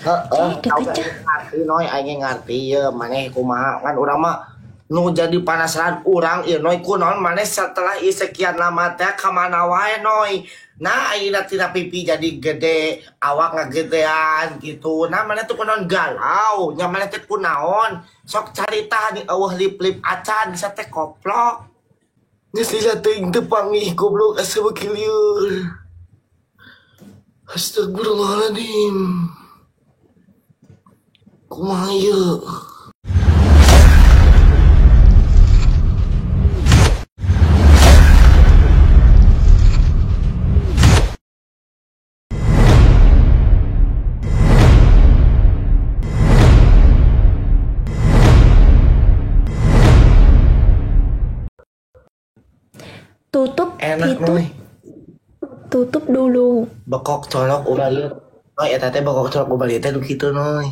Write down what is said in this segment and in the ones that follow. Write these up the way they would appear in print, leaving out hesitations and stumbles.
Heeh, Deket oke cah. ngarti Noy, aing ngarti ye maneh kumaha kan urang mah nu jadi penasaran urang ieu Noy kunaon maneh setelah ieu sekian lama teh ka mana wae Noy. Nah ayeuna tina pipi jadi gede, awak ngagedean gitu. Nah maneh tuh kunaon galau, nya maneh teh kunaon. Sok carita nih eueuh lip-lip acan bisa teh koplok. Geus lila teuing teu panggih goblok asa beuki lieur. Astagfirullahaladzim. Kumaha ieu? Tutup Enak itu, Noy. tutup dulu. Bekok colok ulah lieur. Noy eta teh bekok colok ulah lieur teh nu kitu Noy.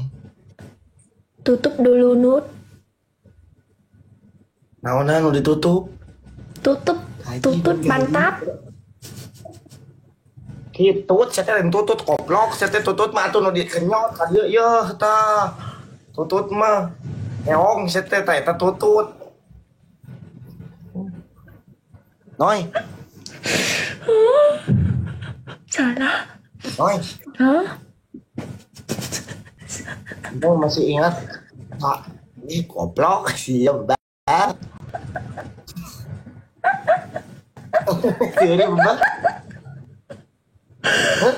Tutup dulu Nut. Naonan nu ditutup? Tutup, Haji, tutut mantap. Kitut sia teh lain tutut koplok sia teh tutut mah atuh nu dikenyot ka dieu yeuh tah. Tutut mah keong sia teh tah eta tutut. Noy, Salah. Noy, Hah? Noy masih ingat Pak, ini goblok sih ya, Mbak. Ini Mbak. Hah?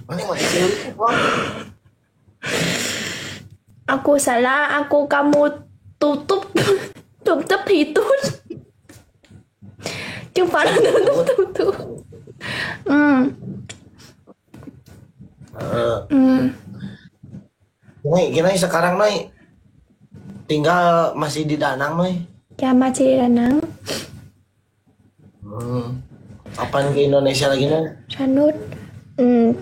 Ini masih serius, Bang. Aku salah, aku kamu tutup tutup itu. Chứ không phải là tutup tutup. Ừ. Heeh. Ừ. Noy, gini sekarang Noy tinggal masih di Danang Noy. Ya masih di Danang. Kapan ke Indonesia lagi Noy? Sanut,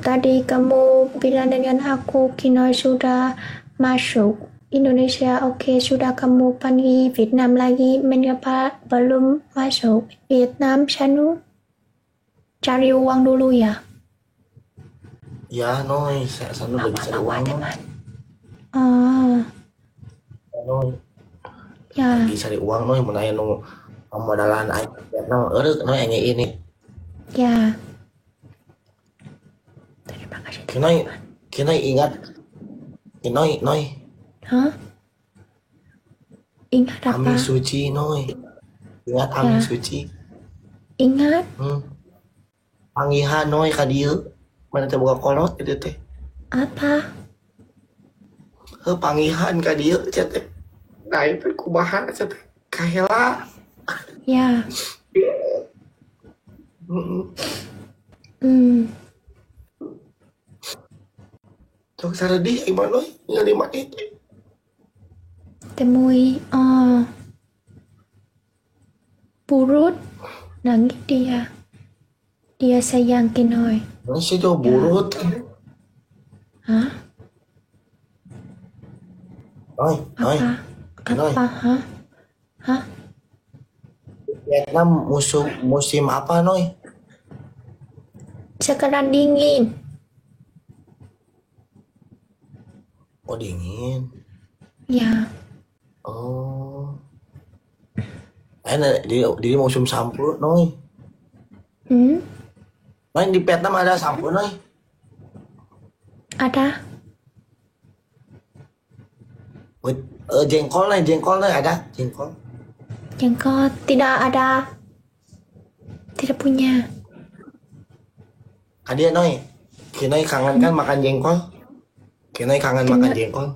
tadi kamu bilang dengan aku Kinoy sudah masuk Indonesia, oke sudah kamu pergi Vietnam lagi, mengapa belum masuk Vietnam, Sanut? Cari uang dulu ya. Ya Noy, Sanut lagi cari uang Noy. Teman. Ah, Noy, ya. lagi cari uang Noy, mun aya nu modalan aing Vietnam eureuk Noy aya ini. Ya. Terima kasih. Kinoy, Kinoy ingat. Kinoy, Noy. Hah? Ingat apa? Ami Suci Noy. Ingat Ami Ya. Suci. Ingat? Panggihan Noy ka dieu. Mana teh boga kolot kitu teh. Apa? Heuh panggihan ka dieu sia teh. Nah itu kumaha sia teh. Kahela. Ya. Sok saredih ieu mah Noy, ningali maneh teh. Temui burut nangis dia. Dia sayang Kinoy. Masih tuh burut. Hah? Noy, Noy. Apa? Kinoy. Apa? Hah? Hah? Vietnam musim apa Noy? Sekarang dingin. Oh dingin. Ya. Oh. Di musim sampur Noy. Noy di Vietnam ada sampur Noy? Ada. Wait, jengkol Noy, jengkol Noy ada jengkol. Jengkol tidak ada. Tidak punya. Ada Noy. Kinoy kangen kan makan jengkol? Kinoy kangen makan jengkol?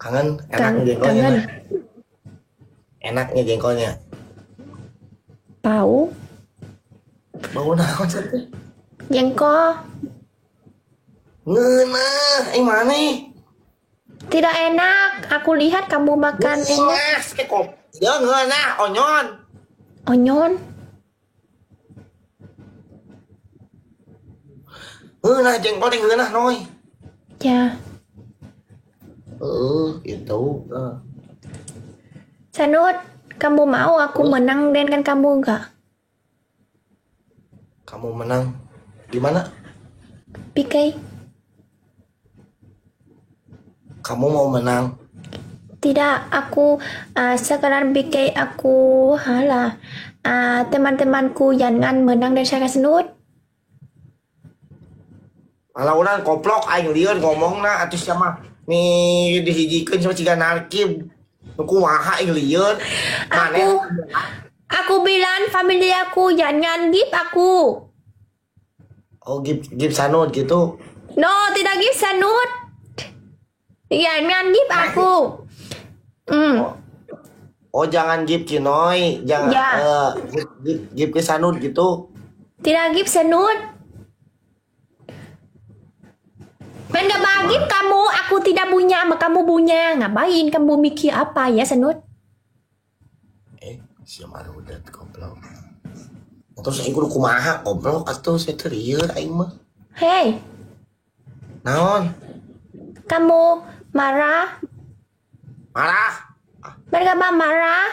Kangen, enak jengkolnya. Kangen. Enaknya jengkolnya. Bau. Bau naon sih? Jengkol. Ngeunah, maneh? Tidak enak. Aku lihat kamu makan enak. Ya ngeunah, onyon. Onyon. Ngeunah jengkol teh ngeunah Noy. Ya. Itu. Sanut, kamu mau aku menang dengan kamu enggak? Kamu menang. Gimana? PK. Kamu mau menang? Tidak, aku sekarang PK aku halah teman-temanku jangan menang dan saya Sanut. Malah urang koplok aing lieur ngomongna atuh sia mah nih dihijikeun sama ciga narkib. Nu kumaha aing lieur. Maneh Aku bilang family aku jangan give aku. Oh, give Sanut gitu. No, tidak give Sanut. Jangan give aku. Oh, jangan give Kinoy, jangan Ya. Give ke Sanut gitu. Tidak give Sanut. Men gak bagi kamu, aku tidak punya, sama kamu punya. Ngapain kamu mikir apa ya Sanut? Sia marudet goblok. Terus aing kudu kumaha goblok atuh saya teh lieur aing mah. Hei, Naon? kamu marah? Marah. Mereka marah?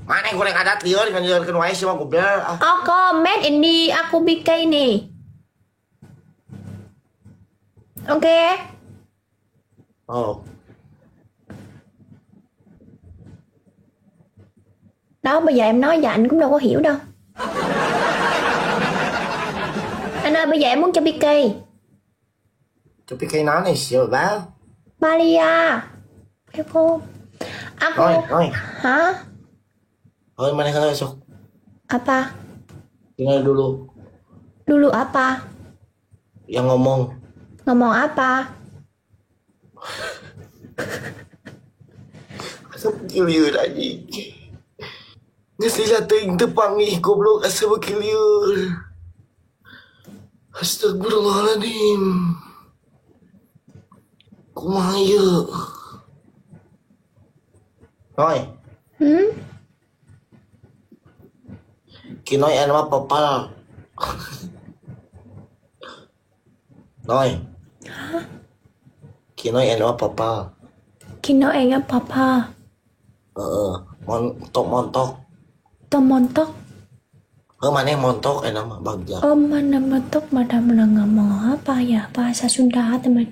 Mana yang goreng adat lieur kan lieurkeun wae sia mah goblok. Ah. Oh, komen ini aku bikin ini. Oke. Oh. Đó, bây giờ em nói dạ anh cũng đâu có hiểu đâu. Anh ơi, bây giờ em muốn cho PK. Cho PK nói này siêu bá. Maria. Em cô. Aku. Rồi, rồi. Hả? Thôi, mana kalau esok. Apa? Tinggal dulu. Dulu apa? Yang ngomong. Ngomong apa? Asa lieur anjing. Geus lila teuing teu panggih goblok asa beuki lieur. Astagfirullahaladzim. Kumaha ieu? Noy. Kinoy anu mah popal. Noy. Kinoy anu mah popal. Kinoy anu papa. Heeh, montok-montok. Tao montok. Oh, mana yang montok enak mah bagja. Oh, mana montok mana ngomong apa ya bahasa Sunda teman.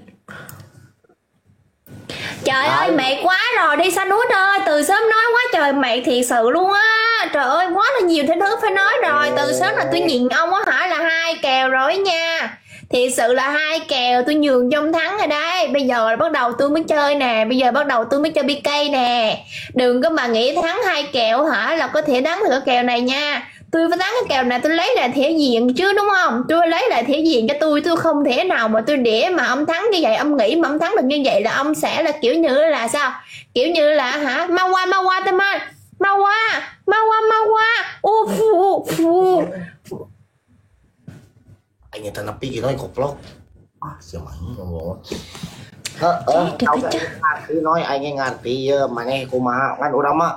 Trời ơi mẹ quá rồi đi Sanut ơi, từ sớm nói quá trời mẹ thiệt sự luôn á. Trời ơi quá là nhiều thứ phải nói rồi, từ sớm là tôi nhìn ông á hả là 2 kèo rồi nha. Thiệt sự là 2 kèo tôi nhường cho ông thắng rồi đấy. Bây giờ là bắt đầu tôi mới chơi nè, bây giờ bắt đầu tôi mới chơi PK nè. Đừng có mà nghĩ thắng 2 kèo hả là có thể thắng được cái kèo này nha. Tôi phải thắng cái kèo này tôi lấy lại thể diện chứ đúng không? Tôi lấy lại thể diện cho tôi không thể nào mà tôi để mà ông thắng như vậy. Ông nghĩ mà ông thắng được như vậy là ông sẽ là kiểu như là sao? Kiểu như là hả? Mau qua teman. Mau qua, mau qua, mau qua. Ô phu phu. Anh ta nepi gitu goblok. Ah, siapa ngomong. Heeh, ngerti Noy, aing ngerti ye maneh kumaha kan urang mah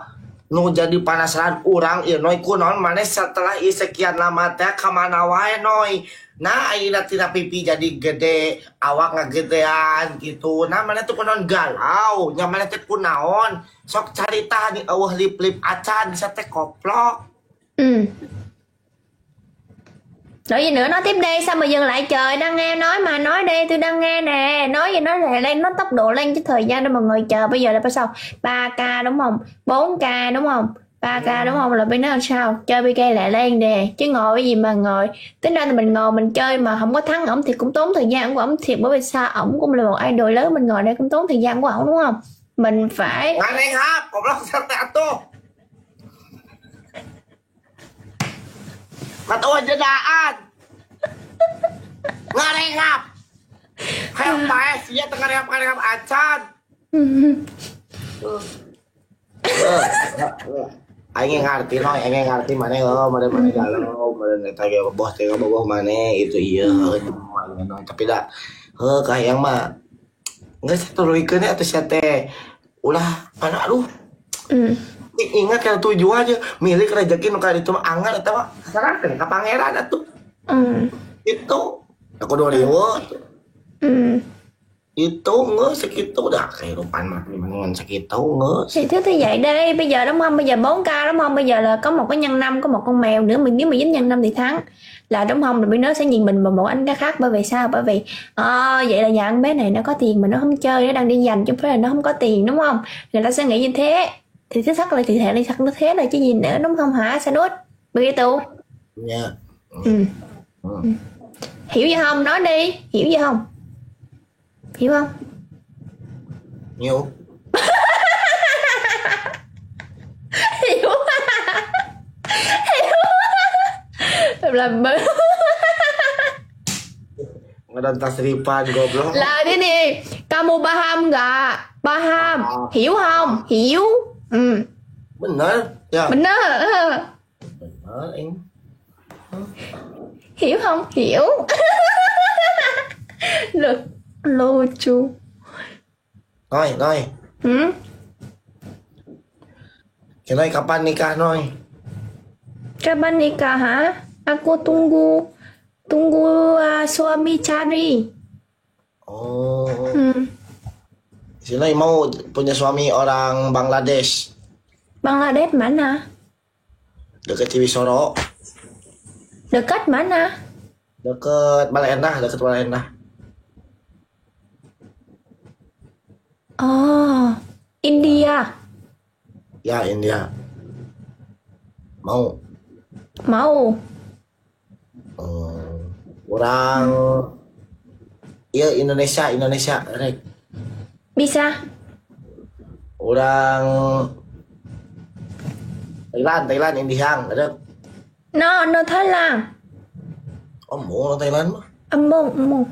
nu jadi penasaran urang ieu Noy kunaon maneh setelah ieu sekian lama teh ka mana wae Noy. Nah, ayeuna tina pipi jadi gede, awak ngagedean gitu. Nah, maneh tuh kunaon galau, nya maneh teh kunaon. Sok carita nih eueuh lip-lip acan bisa teh koplok. Nói gì nữa nói tiếp đi, sao mà dừng lại trời, đang nghe nói mà nói đi, tôi đang nghe nè, nói gì nói lẹ lên, nó tốc độ lên chứ thời gian đâu mà ngồi chờ. Bây giờ là phải sao 3k đúng không, 4k đúng không, 3k đúng không, là bên nó làm sao chơi PK lẹ lên nè, chứ ngồi cái gì mà ngồi. Tính ra thì mình ngồi mình chơi mà không có thắng ổng thì cũng tốn thời gian của ổng thiệt, bởi vì sao ổng cũng là một idol lớn, mình ngồi đây cũng tốn thời gian của ổng đúng không? Mình phải Katuan jedaan. Ngarengap. Hayang paes sia teu ngarengap-ngarengap acan. Aing ngarti Noy, aing ngarti maneh heuh maneh maneh galau, maneh eta ge boboh teh boboh maneh itu ieu heuh tapi da heuh kahayang mah geus satuluykeun atuh sia teh ulah mana aduh. Ingat kan tujuannya milik rezeki nu ka ditu mah anggar eta mah kasarkeun ka pangeran atuh. Itu aku dua ribu. Itu nggak segitu dah kehidupan mah ngan segitu nggak. Thì thứ thì vậy đi, bây giờ đúng không? Bây giờ 4k đúng không? Bây giờ là có một cái nhân 5, có một con mèo nữa, mình nếu mà dính nhân 5 thì thắng. Là đúng không? Rồi bên nó sẽ nhìn mình bằng một ánh cái khác, bởi vì sao? Bởi vì vậy là nhà con bé này nó có tiền mà nó không chơi, nó đang đi dành chứ không phải là nó không có tiền đúng không? Người ta sẽ nghĩ như thế. Thì thứ sắc là thì thể là thật nó thế là chứ gì nữa đúng không hả? Sanut. Begitu. Dạ. Ừ. Ừ. Hiểu gì không? Nói đi, hiểu gì không? Hiểu không? Nhiều. Hiểu. Hiểu. Làm bơ. Ngedan tasripan goblok. Là thế này, kamu paham nggak? Paham. Hiểu không? Hiểu. Ừ. Bener ya. Bener. Bener anh. Hiểu không? Hiểu. Được. Lucu. Noi, Noi. Ừ? Noi kapan nikah Noi? Kapan nikah hả? Aku tunggu tunggu suami cari. Oh. Ừ. Si Noi mau punya suami orang Bangladesh. Bangladesh mana? Deket Ciwisoro. Dekat mana? Deket Baleendah, deket Baleendah. Oh, India. Ya, India. Mau. Mau. Orang iya Indonesia, Indonesia, rek. Bisa. Orang Thailand, Thailand, India, rek. No, no Thailand. Oh, mau orang Thailand mah? Mau, mau.